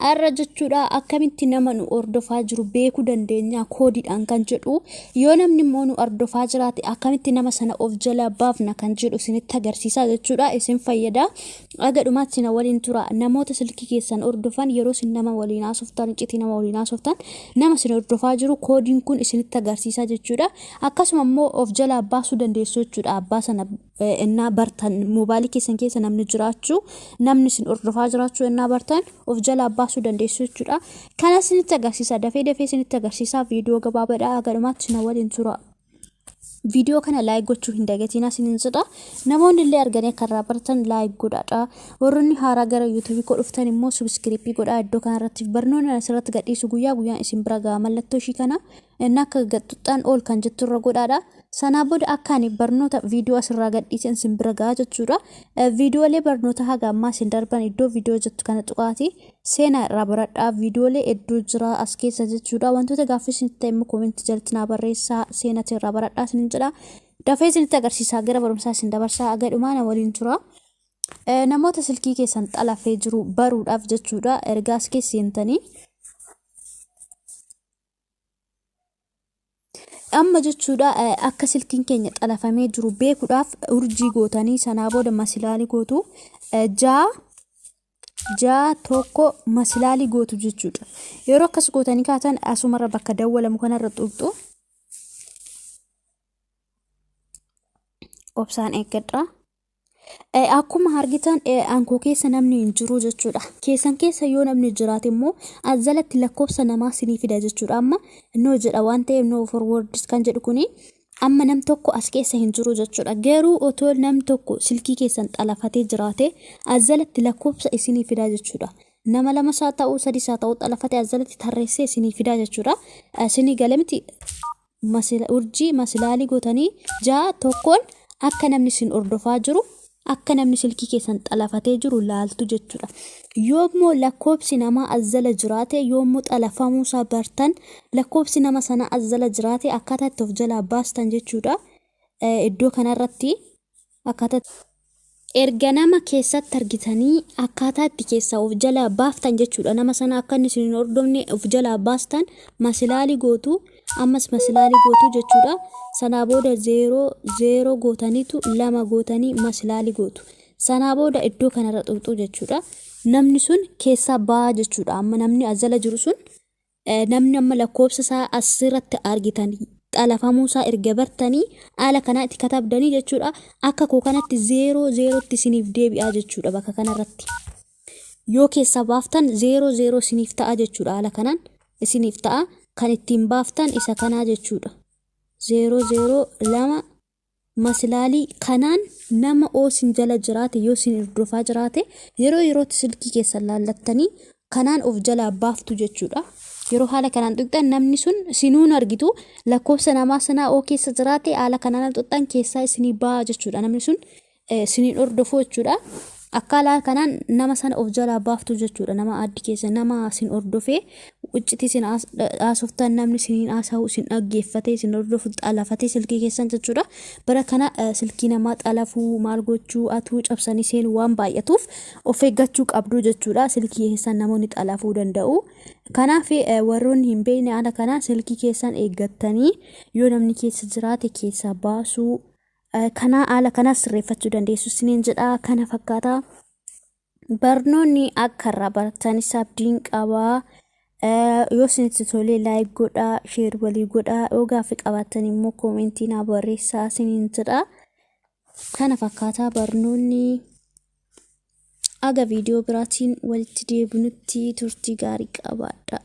Har'a jechuudha akkamitti nama nu hordofaa jiru beekuu dandeenya koodiidhaan kan jedhu, yoo namni immoo nu hordofaa jiraate akkamitti nama sana of jalaa baafna kan jedhu isinitti agarsiisa jechuudha. Isin fayyada. Aga dhumaatti na waliin tura. Namoota silkii keessan hordofan, yeroo isin nama waliin haasoftan, iccitii nama waliin haasoftan, nama isin hordofaa jiru koodiin kun isinitti agarsiisa jechuudha. Akkasuma immoo of jalaa baasuu dandeessu jechuudha. Abbaa sana innaa bartan, mobaayilii keessan keessa namni jiraachuu, namni isin hordofaa jiraachuu innaa bartan of jalaa baasuu dandeessu jechuudha. Kana isinitti agarsiisa. Dafee dafee isinitti agarsiisa. Viidiyoo gabaabaadha. Aga dhumaatti na waliin tura. Viidiyoo kana like gochuu hin dagatinaa isiniin jedha. Namoonni illee arganii akka irraa baratan like godhaadha. Warroonni haaraa gara yuutuubii koo dhuftan immoo subscribe godhaa. Iddoo kanarratti barnoonni asirratti gadhiisu guyyaa guyyaan isin bira ga'a. Mallattoo ishii kana inni akka gaxuxxaan ol kan jettu irra godhaadha. Sanaa booda akka ani barnoota viidiyoo asirraa gadhiisen isin bira ga'a jechuudha. Viidiyoolee barnoota haga ammaa isin darban iddoo viidiyoo jettu kana tuqaati seenaa irraa baradhaa. Viidiyoolee hedduu jira as keessa jechuudha. Wantoota gaaffii isinitti ta'e immoo koomentii jalatti naa barreessaa, seenaa irraa baradhaa isinin jedha. Dafee isinitti agarsiisaa, gara barumsaa isin dabarsaa, aga dhumaa na waliin tura. Namoota silkii keessan xalafee jiru baruudhaaf jechuudha. Ergaa as keessa seentanii amma jechuudha, akka silkiin keenya xalafamee jiru beekuudhaaf urjii gootanii sanaa booda masilaalii gootu, 6 6 1 masilaalii gootu jechuudha. Yeroo akkas gootanii kaatan asumarra bakka dawwalamu kanarra tuqxu. Obsaan eeggadha. Akkuma argitan ankoo keessa namni hin jiru jechuudha. Keessan keessa yoo namni jiraate immoo as jalatti lakkoofsa namaa sinii fida jechuudha. Amma no jedha waan ta'eef, no forwards kan jedhu kuni amma nam tokko as keessa hin jiru jechuudha. Garuu otoo nam tokko silkii keessan xalafatee jiraate as jalatti lakkoofsa isinii fida jechuudha. Nama lama isaa ta'uu sadi isaa ta'uu xalafate as jalatti tarreessee isinii fida jechuudha. Isinii gale miti? Urjii masilaalii gootanii 6 1n akka namni isin hordofaa jiru, akka namni silkii keessan xalafatee jiru laaltu jechuudha. Yoommoo lakkoobsi namaa as jala jiraate, yoommoo xalafamuusaa bartan, lakkoobsi nama sanaa as jala jiraate akkaataa itti of jalaa baastan jechuudha. Iddoo kanarratti akkaataa erga nama keessatti argitanii akkaataa itti keessaa of jalaa baaftan jechuudha. Nama sana akka inni isin hin hordofne of jalaa baastan masilaalii gootu, ammas masilaalii gootu jechuudha. Sanaa booda 0 0 gootaniitu 2 gootanii masilaalii gootu. Sanaa booda iddoo kanarra tuqxu jechuudha. Namni sun keessaa ba'aa jechuudha. Amma namni as jala jiru sun, namni amma lakkoofsa isaa asirratti argitan xalafamuu isaa erga bartanii haala kanaa itti katabdanii jechuudha. Akka koo kanatti 0 0tti isiniif deebi'aa jechuudha bakka kanarratti. Yoo keessaa baaftan 0 0 isiniif ta'a jechuudha. Haala kanaan isiniif ta'a. Kan ittiin baaftan isa kanaa jechuudha. 0 0 2 masilaalii kanaan nama oo sin jala jiraate, yoo sin hordofaa jiraate, yeroo yerootti silkii keessan laallattanii kanaan of jalaa baaftu jechuudha. Yeroo haala kanaan tuqxan namni sun sinuun argitu, lakkoofsa namaa sanaa oo keessa jiraate haala kanaan tuqxan keessaa isinii ba'a jechuudha. Namni sun siniin hordofu jechuudha. Akka haala kanaan nama sana of jalaa baaftu jechuudha. Nama addi keessa nama sin hordofee iccitii sin haasoftan, namni siniin haasa'u sin dhaggeeffatee sin hordofu xalafatee silkii keessan jechuudha. Bara kana silkii namaa xalafuu, maal gochuu, atuu cabsanii seenuu waan baay'atuuf of eeggachuu qabdu jechuudha. Silkii keessan namoonni xalafuu danda'u. Kanaaf warroonni hin beekne haala kanaan silkii keessan eeggattanii yoo namni keessa jiraate keessaa baasuu kanaa haala kanaas sirreeffachuu dandeessu isiniin jedha. Kana fakkaata. Barnoonni akka irraa baratanis abdiin qabaa. Yoo isinitti tolee like godhaa, share walii godhaa, yoo gaaffii qabaattan immoo koomentii naa barreessaa isiniin jedha. Kana fakkaataa barnoonni. Aga viidiyoo biraatiin walitti deebinutti turtii gaarii qabaadha.